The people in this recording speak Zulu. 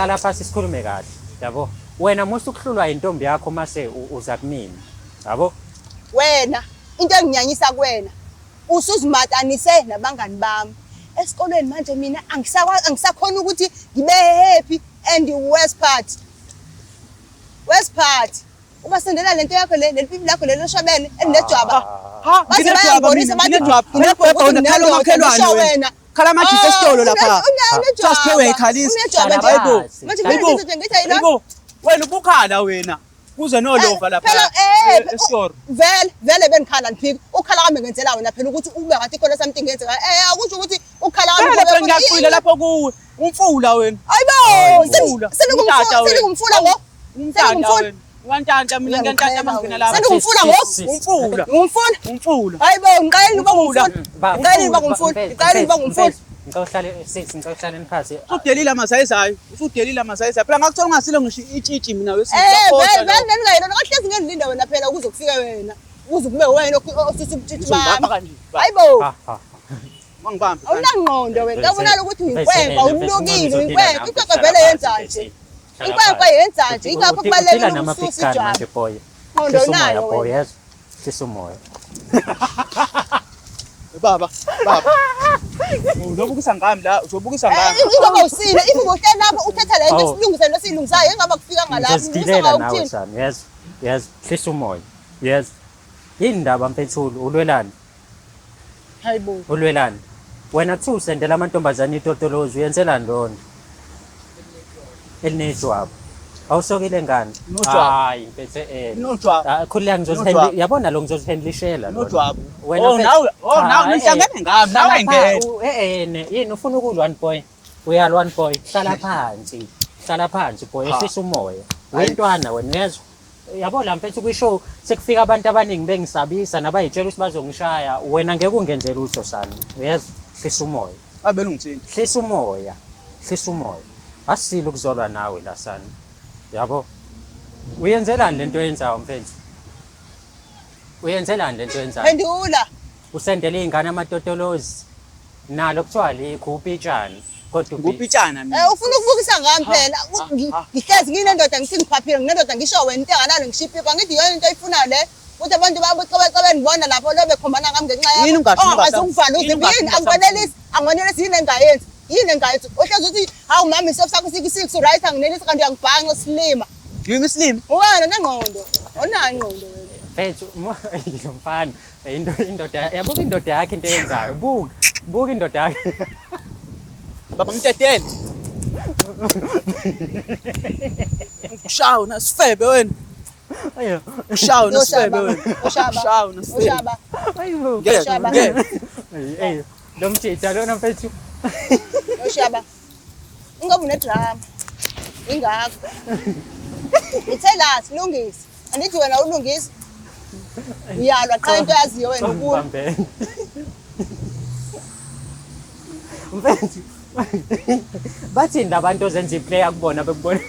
Hlala phansi sikhulume kahle. Yabo? Wena musa ukuhlulwa intombi yakho mase uza kumina. Yabo? Wena into enginyanyisa kuwena usuzimatanise nabangani bami esikolweni manje mina angisakwazi angisakhona ukuthi ngibe happy and worst part worst part ubasendela lento yakho le leli pipi lakho lelo shabene elinejwaba. Ha, Baze nginejwaba bayangibonisa mina, bathi nginejwaba. nginebhokisi Wena khala nginendoda, umakhelwane ngisho wena. wena. Khala amajita esitolo lapha. Unejwaba. Sasiphe uyayikhalisa. Unejwaba nje. Hayibo. Manje Hayibo. mina ngithi ngithi ayilona. Hayibo. Wena ubukhala wena. Kuze nolova lapha. Phela esitolo. Vele vele bengikhala ngiphika. Ukhala kwami ngenzela wena phela ukuthi ube ngathi khona something yenzeka. Akusho ukuthi ukhala kwami. Phela phela ngiyaqwila lapho kuwe. Umfula wena. Hayibo, Umfula. selingumfula selingumfula ngo. Umtata Selingumfula. wena. Uyantanta mina ngiyantanta mangena lapha. Selingumfula ngo. Umfula. Ngumfula. Umfula. Hayibo, ngiqalile uba Umfula. ngumfula. Ngiqalile uba ngumfula. Ngiqalile uba ngumfula. Ngicela uhlale sis, ngicela uhlale phansi. Usudelile amasayizayo. Usudelile amasayizayo. Phela ngakuthola ungasile ngisho itshitshi mina wesisi. Vele vele nengayilona kahlezi ngilinda wena phela ukuze kufike wena. Ukuze kube wena osusa ubutshitshi Uzongibamba bami. kanje. Hayibo. Ha ha. Mangibambe. Awunangqondo wena. Uyabonakala ukuthi uyinkwenkwe, awulukile, uyinkwenkwe. Inkwenkwe Hlala vele phansi, yenza nje. mfethu. Hlala Inkwenkwe phansi. yenza nje. Ingakho kubalulekile Udila nama-big ukususa gun ijwabu. manje boy. Ngqondo Hlisa umoya unayo boy, wena. yezwa? Hlisa umoya. Baba, baba. Uzobukisa ngami la, uzobukisa ngami. Ingoba usile, if ubuhleli lapho uthatha le nto Awu. silungise lento esiyilungisayo, ingaba kufika ngalapho. Ngizozidilela nawe ukuthini? sami, yezwa? Yezwa? Hlisa umoya. Yezwa? Yini ndaba mfethulu, ulwelani? Hayibo. Ulwelani? Wena kuthiwa usendela amantombazane itotolozi, uyenzelani lona? Elinejwabu. Awusokile ngani? Nojwabu. Hayi, mfethu Nojwabu. Ah, khululeka Nojwabu. yabona lo ngizozihandlishela lona. Nojwabu. Wena Oh mfethu- nawe, oh Cha, nawe nihlangene ngami, nawe Hlala ngeke. Yini ufuna ukulwa one boy? Uyalwa one boy. Hlala phansi. Hlala phansi boy, ehlisa umoya. Uyintwana wena uyezwa? Yabo la mfethu kwi-show sekufika abantu abaningi bengisabisa nabayitshela ukuthi bazongishaya. Wena ngeke ungenze lutho sami. Uyezwa? Hlisa umoya. Abele ungithini? Hlisa umoya. Hlisa umoya. Asile ukuzolwa nawe la sani. Yabo? Uyenzelani lento oyenzayo mfethu? Uyenzelani lento oyenzayo? Phendula. Usendele iy'ngane amatotolozi. Nalo kuthiwa alikho upitshana. Kodwa Ngupitshana mina. Ufuna ukubukisa ngami phela. Ngihlezi nginendoda ngithi ngiphaphile, nginendoda ngisho wena into engalalo ngisho ipipa. Ngithi iyona into oyifunayo le. Ukuthi abantu babucebecebe ngibona lapho lo bekhombana ngami ngenxa Yini yakho. ungasho Ongakwazi ungasho? ukuvala Yini uziphi ungasho yini ungasho? angikwanelisi, angikwanelisi yini engayenzi. Yini engayenzi? Uhlezi uthi hawu mama isofu sakho six right anginelisi kanti uyangibhanqa silima. Yimi isilima. Wena nengqondo. Awunayo ingqondo wena. Mfethu, lo mfana, indoda, yabuka indoda yakhe into eyenzayo. Buka, buka indoda yakhe. Baba ngidedele. Ushawo nasifebe wena. Ayo. Ushawo nasifebe Ushaba, wena. ushaba, Ushawo nasifebe. ushaba. Ayibo. Ngeke, Ushaba. ngeke. Ey, lo mjita lona mfethu. Ushaba. Ingoba unedrama. Ingakho. Ngithe la silungise. Andithi wena ulungise. Uyalwa qha into oyaziyo wena ukulwa. Ngibambene. Mfethu. Bathini labantu ozenza iplayer kubona bekubona?